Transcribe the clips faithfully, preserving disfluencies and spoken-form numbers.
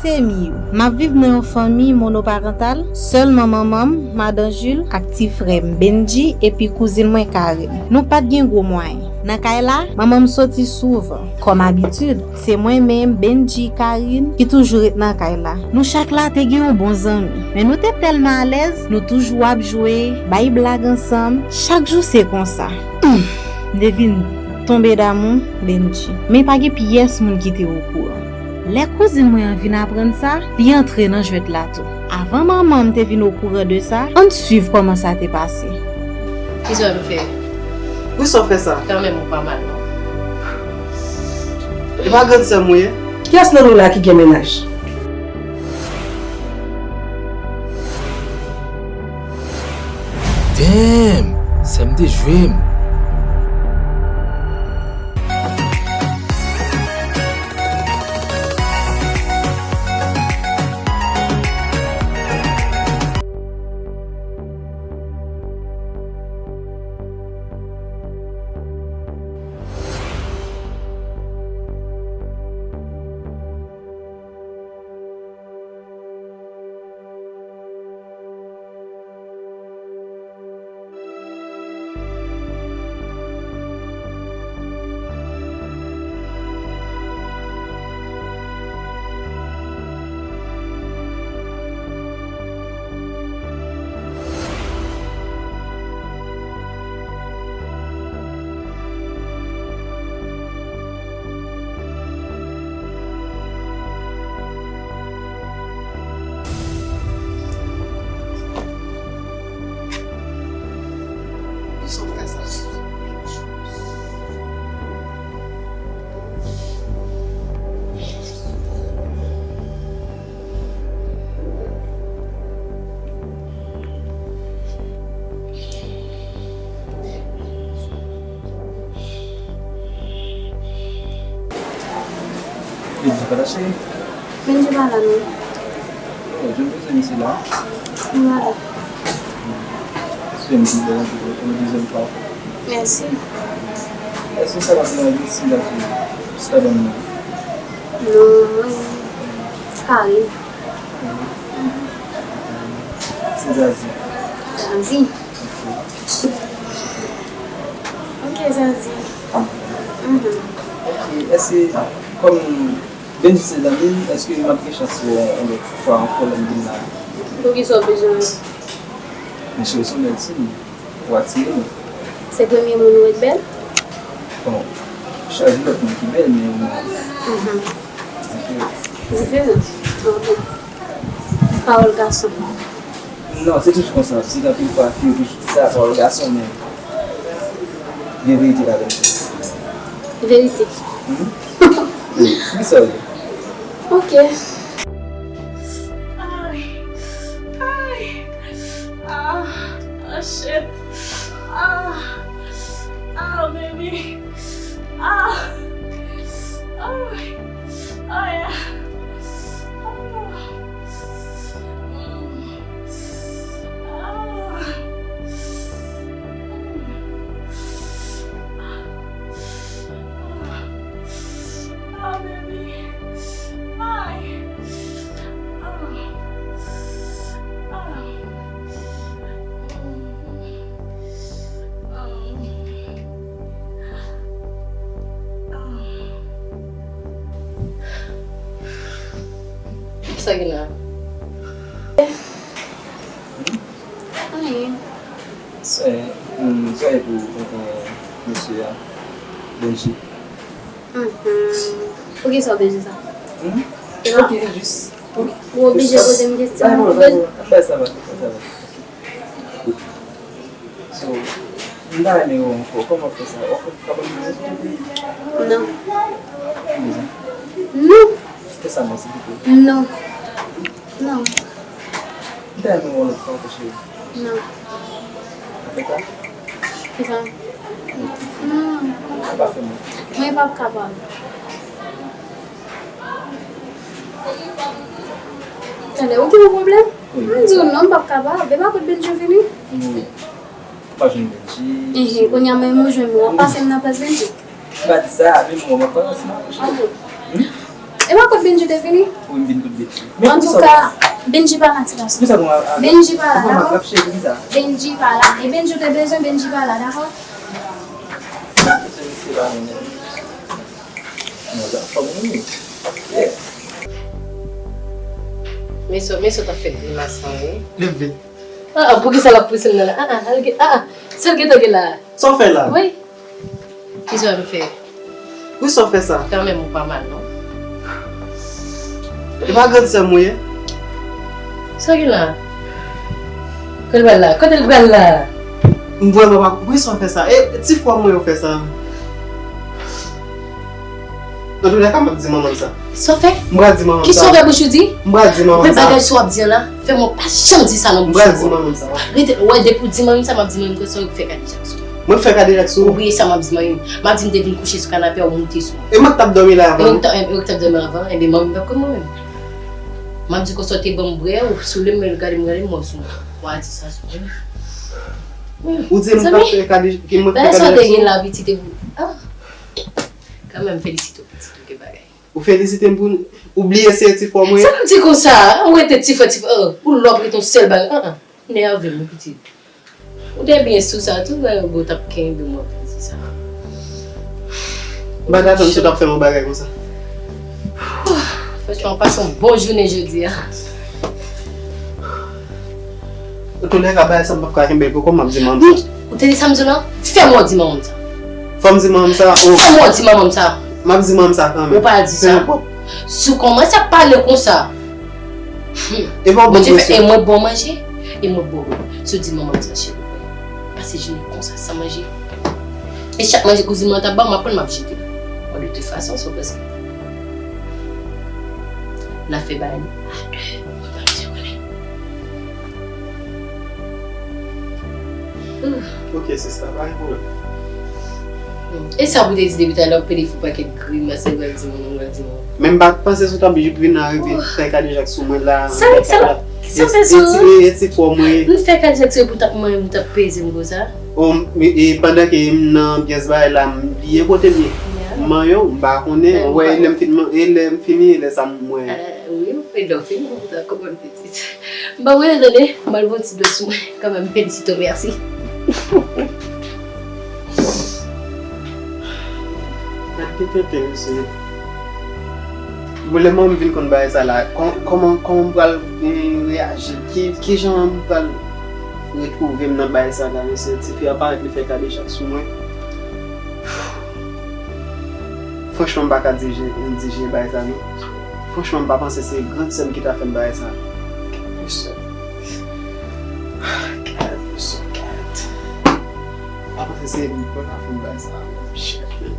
Temiyou. M ap viv nan yon fanmi monoparantal, sèlman manman m, madan Jil, ak ti frè m, Bendji, epi kouzin mwen, Karin. Nou pa t gen gwo mwayen. Nan kay la, manman m soti souvan. Kòm abitid, se mwen menm, Bendji, Karin, ki toujou ret nan kay la. Nou chak la te gen yon bon zanmi, men nou te tèlman alèz, nou toujou ap jwe, bay blag ansanm, chak jou se konsa. Humm, m te vin tonbe damou Bendji, men pa gen pyès moun ki te okouran. Lè kouzin mwen an vin aprann sa, li antre nan jwèt la tou. Avan manman m te vin okouran de sa, ann swiv kòman sa te pase. Kisa w fè? Poukisa w fè sa? Kanmenm ou pa mal, non. E pa grann sè m ou ye? Kiyès nan nou la ki gen mennaj? Damn! Sè m te jwe m. Bendji pa la, cheri? Bendji pa la, non. Oh, jan m bezwen misye la. Li pa la. Sou yon ti bèl anpil, pou yon dezyèm fwa. Mèsi. Èske sa pa deranje si m ta di w, si ta ban m non? Non, mwen, Karin. Se Zazi. Zazi. Ok. Ok, Zazi. Mhm. Ok, èske, kòm Bendji se zanmi m, èske m ap gen chans wè w yon lòt fwa ankò lè m vin la? Poukisa w bezwen wè m? Men cheri, se yon bèl timoun. Ou atire m. Se premye moun ou wè k bèl? Bon, chwazi lòt moun ki bèl, men ou menm. Mhm. Diferan. Diferan. Ok. Pawòl gason. Non, se toujou konsa. Se anpil fwa fi yo toujou di sa, pawòl gason, men gen verite ladan l. Verite. Mhm. Wi, poukisa w ri? Ok. Ay, ay, ah, oh shit, ah, ah, baby, ah, ay, ay, ah, ah, mm, ah, mm, ah. Ah, baby. Ay. Ah. Ah. Sa gen la? Anyen. Se, hmm, se pou tonton mesye a, Bendji. Mhm. Poukisa w bezwen sa? Hmm? Ok, jis. Ok. Ou oblije poze m kesyon an? Bay pawòl, bay pawòl. Bay sa, bay sa. So, m ta renmen wè w ankò. Kòman w fè sa? W ap kapab di m, silvouplè? Non. Ki rezon? Non. Fè sa mwen, silvouplè. Non. Non. M ta renmen wè w lòt fwa ankò, cheri. Non. Ou fè sa? Kisa? Non. Ou pa fè mwen. Mwen p ap kapab. Tande, ou gen yon pwoblèm? Wi. M di w non, m p ap kapab. E pa kot Bendji vini? Wi. M pa jwenn Bendji. Ehe, kounye a menm ou jwenn mwen, w ap pase m nan plas Bendji? M pa di sa, men mwen, mwen pa ansanm avè w, cheri. Ah bon? Hmm? E pa kot Benji te vini? Wi, m vin kot Benji. Antouka, Benji pa la, ti gason. Benji pa la, dakò? Benji pa la. E Benji ou te bezwen, Benji pa la, dakò? Men sa, men sa t ap fè grimas lan, wi. Leve. Ah, ah, poukisa l ap pouse m nan la? Ah, ah, ah, ah, sa l gentan gen la? Sa w fè la? Wi. Kisa m fè? Poukisa w fè sa? Kanmenm ou pa mal, non? E pa grann sè m ou ye? Sa gen la? Kote l pral la? Kote l pral la? M vrèman pa konprann. Poukisa w fè sa? E ti fwa mwen yo fè sa? Antoulèka, m ap di manman m sa. Sa w fè? M pral di manman m sa. Kisa w fè bouch ou di? M pral di manman m sa. Mwen bagay sa w ap di an la, fè mwen pa janm di sa nan bouch ou ankò. M pral di manman m sa. Rete, w wè, depi w di manman m sa, m ap di manman m konsa w fè kadejak sou mwen. Mwen fè kadejak sou ou? Wi, sa m ap di manman m. M ap di m te vin kouche sou kanapè a, ou moute sou mwen. E mwen k t ap dòmi la avan? E ou k t ap, e ou k t ap dòmi avan? Enben, manman m p ap konn mwen menm. M ap di konsa w te ban m brè, ou soule m, men gade m, gade m, mò sou mwen. W a di sa sou mwen. Ou di m k ap fè kadejak, ke mwen k fè kadejak sou ou? Bagay sa w te gen la, pitit, e pou, ah. Kanmenm, felisite w, pitit, ou gen bagay. Ou felisite m pou ou bliye se ti frè mwen. Sa m di konsa, ou rete ti frè, ti frè, oh, ou lòp rete yon sèl bagay. Ah, ah, nève m, wi, pitit. Ou te byen sou sa tou, wè, ou t ap kenbe m anpil, se sa. M pa t atann si w t ap fè m yon bagay konsa. Franchman, w pase yon bon jounen jodi a. Antoulèka, bagay sa m p ap ka kenbe l pou kò m, m ap di manman m sa. Ou tande sa m di w la? Fè mwen di manman m sa. Fò m di manman m sa? Fè mwen di manman m sa. M ap di manman m sa kanmenm. Ou pa di sa. Si w kòmanse ap pale konsa. Hmm. E pa w ban m presyon. E mwen ba w manje, e mwen ba w dlo. Si w di manman m sa, cheri, pase jounen konsa san manje. E chak manje kouzin mwen t ap ba m, m ap pran, m ap jete. Bon, de tout fason, sa w panse? N ap fè bagay nou a de. Mwen pa bezwen konnen. Ok, sista, pa gen pwoblèm. E sa pou te di depi talè, w ap pede fè pakèt grimas, se pral di moun, pral di moun. Men m pa t panse si w t ap vin arive fè kadejak sou mwen la. Sa, sa, sa fè sou ou? E ti frè mwen. M fè kadejak sou ou pou t ap manyen m, t ap peze m konsa. E pandan ke m nan pyès bagay la, m bliye kote m ye. M manyen w, m pa konnen. Wè, e lè m fin, e lè m fini, e lè sa m wè. Wi, e lè w fini, ou ta konprann. M pa wè, tande, m al fè yon ti dlo sou mwen. Kanmenm, felisite w, mèsi. Gad ki tenten, mesye. Bon, lè manman m vin konn bagay sa la, kò-, kòman, kòman m pral, eh, reyaji? Ki, ki jan m pral retwouve m nan bagay sa la, mesye? Tifi a parèt li fè kadejak sou mwen. Franchman, m pa ka dijere, dijere bagay sa, non. Franchman, m pa panse se grann sè m ki ta fè m bagay sa. Gad yon sè. Gad yon sè, gad. M pa panse se li pou ta fè m bagay sa. Shit, man.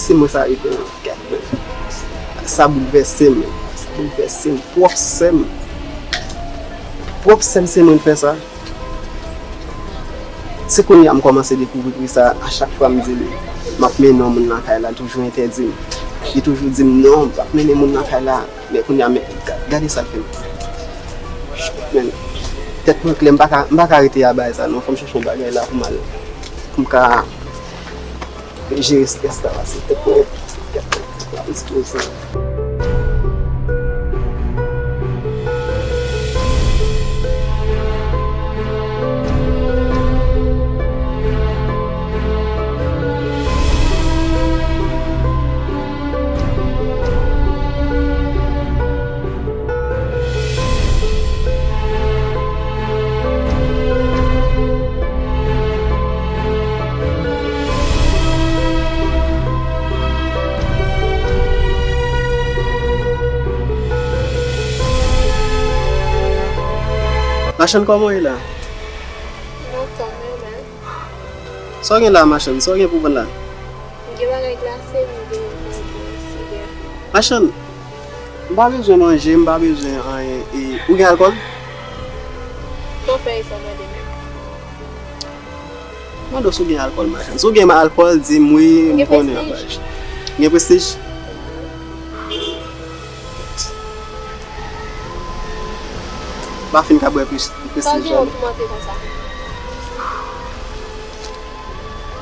Se mwen sa rive, men. Sa boulvèse m. Sa boulvèse m. Pwòp sè m. Pwòp sè m, se mwen k fè sa. Se kounye a m kòmanse dekouvri sa. A chak fwa m di li, m ap mennen yon moun lakay la, li toujou entèdi m. Li toujou di m, "Non, m p ap mennen moun lakay la." Men kounye a, men, ga-, gade sa l fè m. Men, tèt mwen klè, m pa ka, m pa ka rete a bagay sa, non. Fò m chèche yon bagay la pou m al, pou m ka jere strès la, pase tèt mwen, tèt mwen, tèt mwen ap eksploze. Machann, kòman w ye la? Mwen anfòm wi, men. Sa w gen la, machann? Sa w gen pou vann la? M gen bagay glase, m gen, m gen siga. Machann, m pa bezwen manje, m pa bezwen anyen. E, ou gen alkòl? Sa w fè e sa w mande menm? Mande w si w gen alkòl, machann. Si w gen alkòl, di m wi, m konnen anpaj. Gen prestij? M pa fin ka bwè pres-, prestij la, non. Sa w gen w pimante konsa?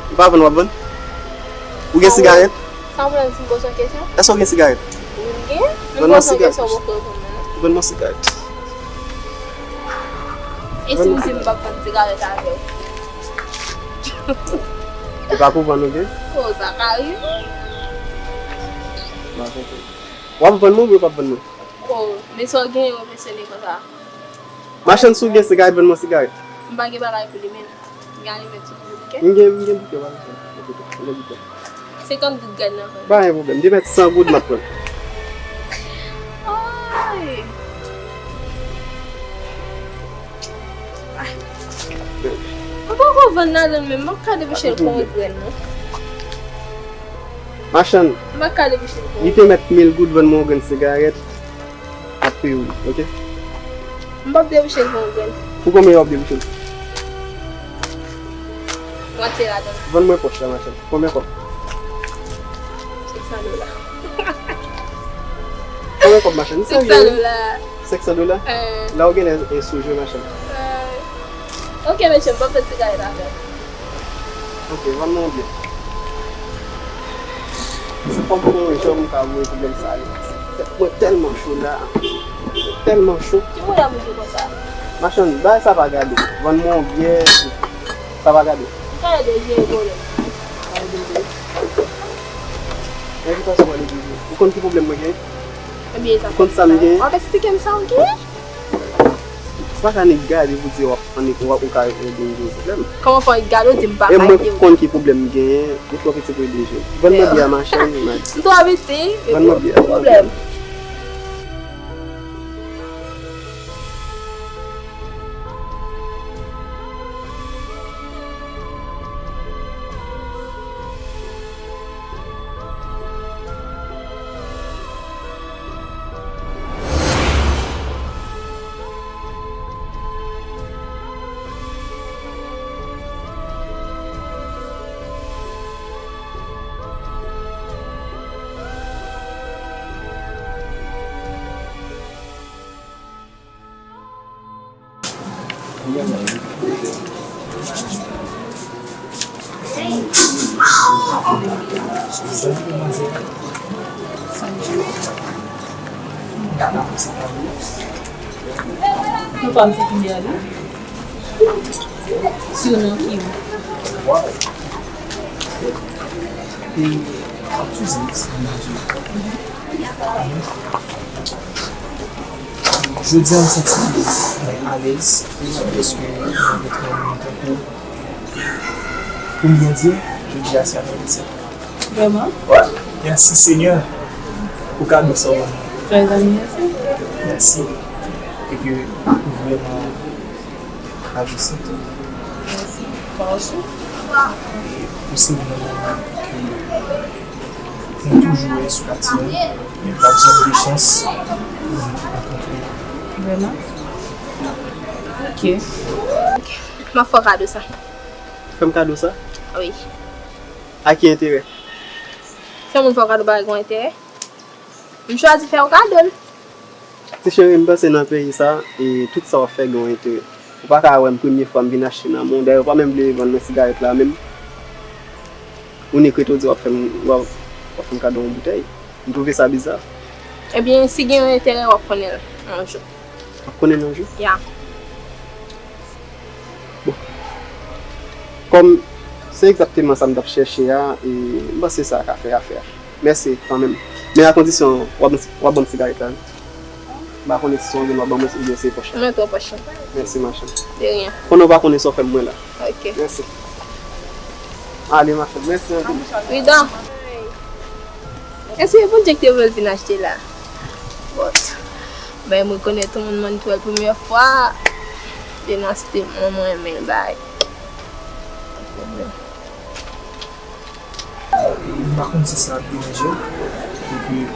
Ou pa vann, w ap vann? Ou gen sigarèt? Sa w vle di m poze w kesyon? Èske w gen sigarèt? M gen? M poze w kesyon, w poko reponn mwen non. Vann mwen sigarèt. E si m di m p ap vann sigarèt avè w? Ou pa pou vann, oke? Oh, sa ka rive. W ap vann mwen oubyen w p ap vann mwen? Oh, men sa w gen yo enpresyone konsa. Machann, si w gen sigarèt, vann mwen sigarèt. M pa gen bagay pou li menm. M gen alimèt sou m gen bouke? M gen, m gen bouke, pa gen pwoblèm. M gen bouke. Senkant goud gad nan vann. Pa gen pwoblèm. Demen san goud m ap pran. Ay. Mwen poko vann ladan l menm. M ap ka debouche l pou yon grenn non. Machann, m ap ka debouche l pou yon grenn. Li te mèt mil goud vann mwen yon grenn sigarèt. Ap peye w li, oke? M p ap debouche l pou yon grenn. Pou konbyen w ap debouche l? Mwatye ladan l. Vann mwen pòch la, machann. Konbyen kòb? Senk san dola. Konbyen kòb, machann? Senk san dola. Senk san dola? Eh. La w genlè e sou jwe, machann. Eh. Oke, mesye, m p ap fè ti kay la avè w. Oke, vann mwen yon byè. Se fò m fè yon jan m ka voye pwoblèm sa ale. Tèt mwen tèlman cho la. Tèlman cho. Ki moun ap moute konsa? Machann, bagay sa pa gade. Vann mwen yon byè. Sa pa gade. Sa ede jere pwoblèm. Sa ede jere. Envitasyon mwen ede jere. Ou konn ki pwoblèm mwen genyen? Ebyen, sa. Ou konn sa m genyen? W ap eksplike m sa w genyen? Ou pa ka nik gade pou di w ap annik w ap ou ka ede m jere pwoblèm. Kòman fò w gade w di m pa ka ede w? E mwen konn ki pwoblèm m genyen, ou twò piti pou ede jere. Vann mwen byè a, machann, m a di. M twò piti, vann mwen byè a, vann mwen byè a. Pwoblèm. Nou pa m se kounya wi. Surnom Kim. E ap touze se mennaj ou. Jodi a m santi mwen alèz, paske mwen gen yon moun tankou ou. Pou m byen di, jodi a se anivèsè. Vrèman? Wi. Mèsi Senyè pou kado sa w ban mwen. Joyeux anniversaire. Mèsi. Epi ou vrèman avanse tou. Mèsi. Mwen osi. E ou se youn nan moun ke Mwen toujou wè sou katye an, men m pa t janm gen chans pou m rankontre. Vrèman? Ok. M ap fè w kado sa. Fè m kado sa? Wi. A ki enterè? Fè moun fè w kado bagay gon enterè. M chwazi fè w kado l. Ti cheri, m panse nan peyi sa, e tout sa w ap fè gen yon enterè. Ou pa ka wè m premye fwa m vin achte nan men w, dayè ou pa menm vle vann mwen sigarèt la menm. Ou nik ret ou di w ap fè m, w ap, w ap fè m kado yon boutèy. M twouve sa biza. Ebyen, si gen yon enterè, w ap konnen l yon jou. W ap konnen l yon jou? Ya. Bon. Kòm se egzakteman sa m t ap chèche a, e m panse sa ka fè afè a. Mèsi kanmenm. Men a kondisyon w ap, w ap ban m sigarèt la, wi. M pa konnen si se yon grenn w ap ban mwen oubyen se pòch la. Mwen tou pòch la. Mèsi, machann. De rien. Konnen w pa konnen sa w fè m mwen la. Ok. Mèsi. Ale, machann. Mèsi anpil. Prida. Èske se Bondye ki te vle l vin achte la? But, ben, m rekonèt yon moun mwen t wè l premyè fwa. Denaste mwen, mwen renmen l bay. Pa pwoblèm. M pa konn si sa ap deranje w, epi m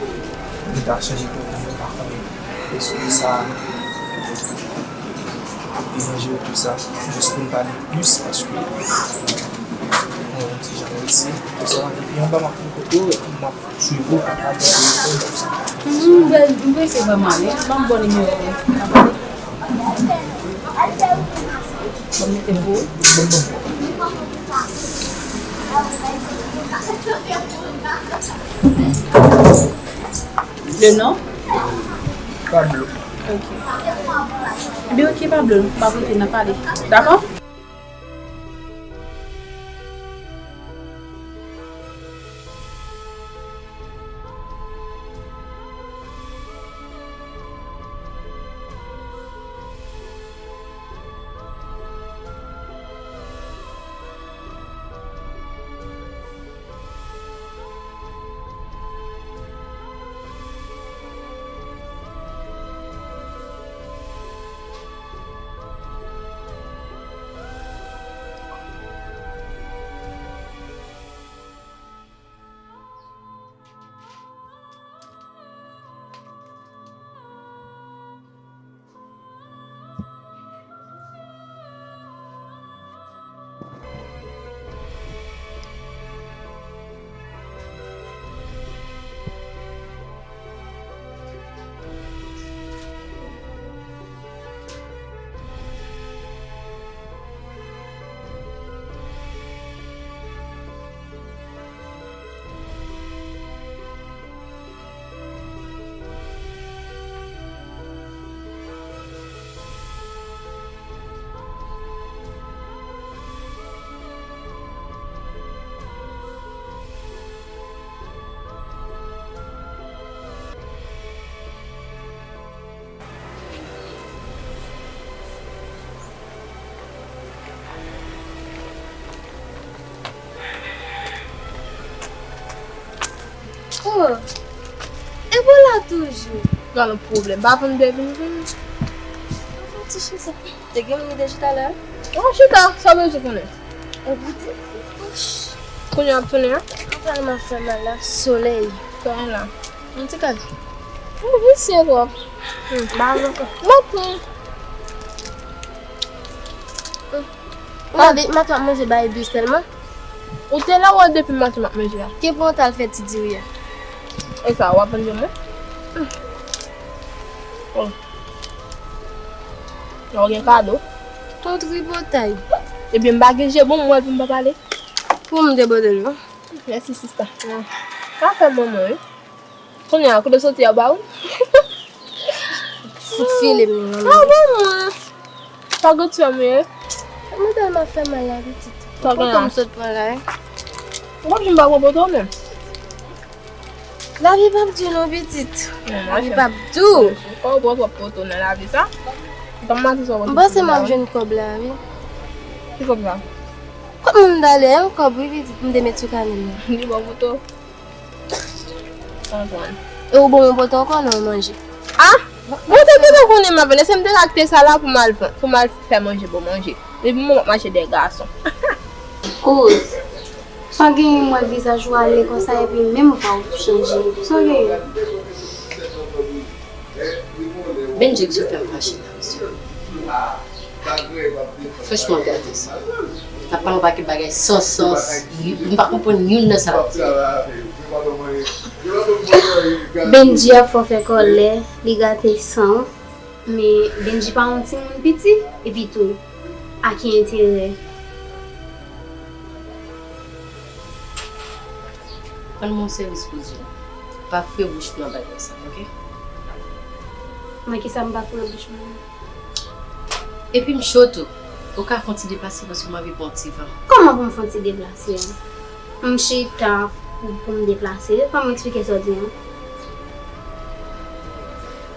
ta chanje pou ou, men m pa konnen èske sa ap deranje w pou sa. Jis pou n pale plis, paske mwen yon ti jan prese, pou sa, epi anba m ap pran foto, epi m ap swiv ou, m ap gade telefòn, pou sa. M, m, m prese vrèman, wi. Ban m bon nimewo w. Ban m mete pou ou. Le nom? Pablo. Ok. Ebyen, ok, Pablo, m ap rete, n a pale. Dakò? Oh, e w la toujou? Gade yon pwoblèm. Pa vin de vin vin. Mwen fè ti chita. Te gen moun ki te chita la? Mwen chita, sa w bezwen konnen? Ou goute? Ouch. Kounye a w ap tounen an? Mwen tèlman fè mal la. Solèy. Tounen la. Yon ti kal. Ou visye twòp. Hmm, ba ankò. Mwen pran. Hmm. Ou lave maten w ap manje bay dous sèlman? Ou te la wè depi maten m ap manje a. Ki pou w t al fè ti diri a? E sa, w ap vann jòm mwen? Hmm. Oh. Lè w gen kado. Ton tripotay. Ebyen, m pa gen je bon m wè l pou m pa pale. Pou m te pote l, non? Mèsi, sista. Sa fè manman, wi. Kounye a, kote w soti a, w ba ou? Fout file m, non. Ah, bon, mwen. Pa gòt sè m ye. Mwen tèlman fè mal la, pitit. Sa gen la? Poto m sot pran la, wi. Ou p ap janm pa pran poto w menm. Lavi p ap di w non, pitit. Lavi p ap di w. Fò w pran twòp poto nan lavi sa. M panse m ap jwenn kòb la, wi. Ki kòb la? Kòb mwen m t ale, yon kòb, wi, pitit, m te met sou kanè m nan. Li ba w poto? Antoine. E ou ban mwen poto ankò, non, manje. Ah! Mwen te gentan konnen m ap vann. Èske m te ka kite sa la pou m al vann, pou m al fè manje pou manje? Depi mwen m ap mache dèyè gason. Kouz. Sa w genyen, m wè vizaj ou ale konsa epi menm vwa w chanje. Sa w genyen? Bendji ki sou fè m fache la, mesye. Franchman, gade sa. N ap pale yon pakèt bagay san sans. M pa konprann youn nan sa l ap di. Bendji ap fè w fè kòlè, li gate san w. Men Bendji pa yon timoun piti, epi tou, a ki enterè? Rann mwen yon sèvis, kouzin. Pa foure bouch ou nan bagay sa, oke? Nan kisa m pa foure bouch mwen? Epi m cho tou. Ou ka fè yon ti deplase paske m anvi pran yon ti van. Kòman pou m fè yon ti deplase a? M chita pou, pou m deplase. Fè m eksplike sa w di an.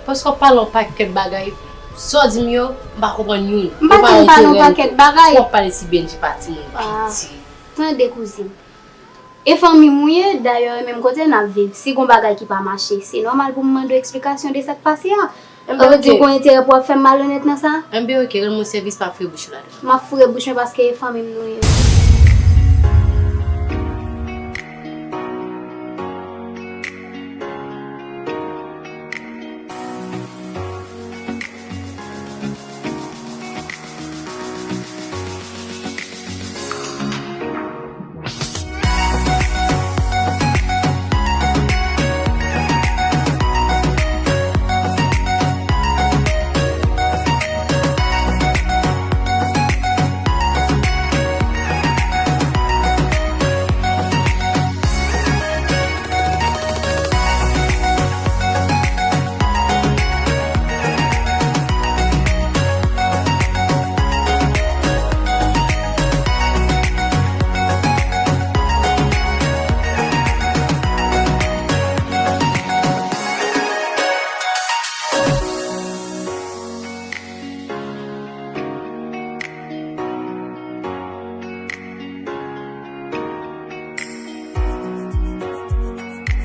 Paske w ap pale yon pakèt bagay. Sa w di m yo, m pa konprann youn. M pa di m pale yon pakèt bagay. W ap pale si Bendji pa timoun piti. Tande, kouzin. E fanmi m ou ye, dayè e menm kote n ap viv. Si gon bagay ki pa mache, se nòmal pou m mande w eksplikasyon de sa k pase a. Enben, ou di w gon enterè pou w ap fè m malonèt nan sa? Enben, oke, rann mwen sèvis, pa foure bouch ou ladan. M ap foure bouch mwen paske e fanmi m nou ye.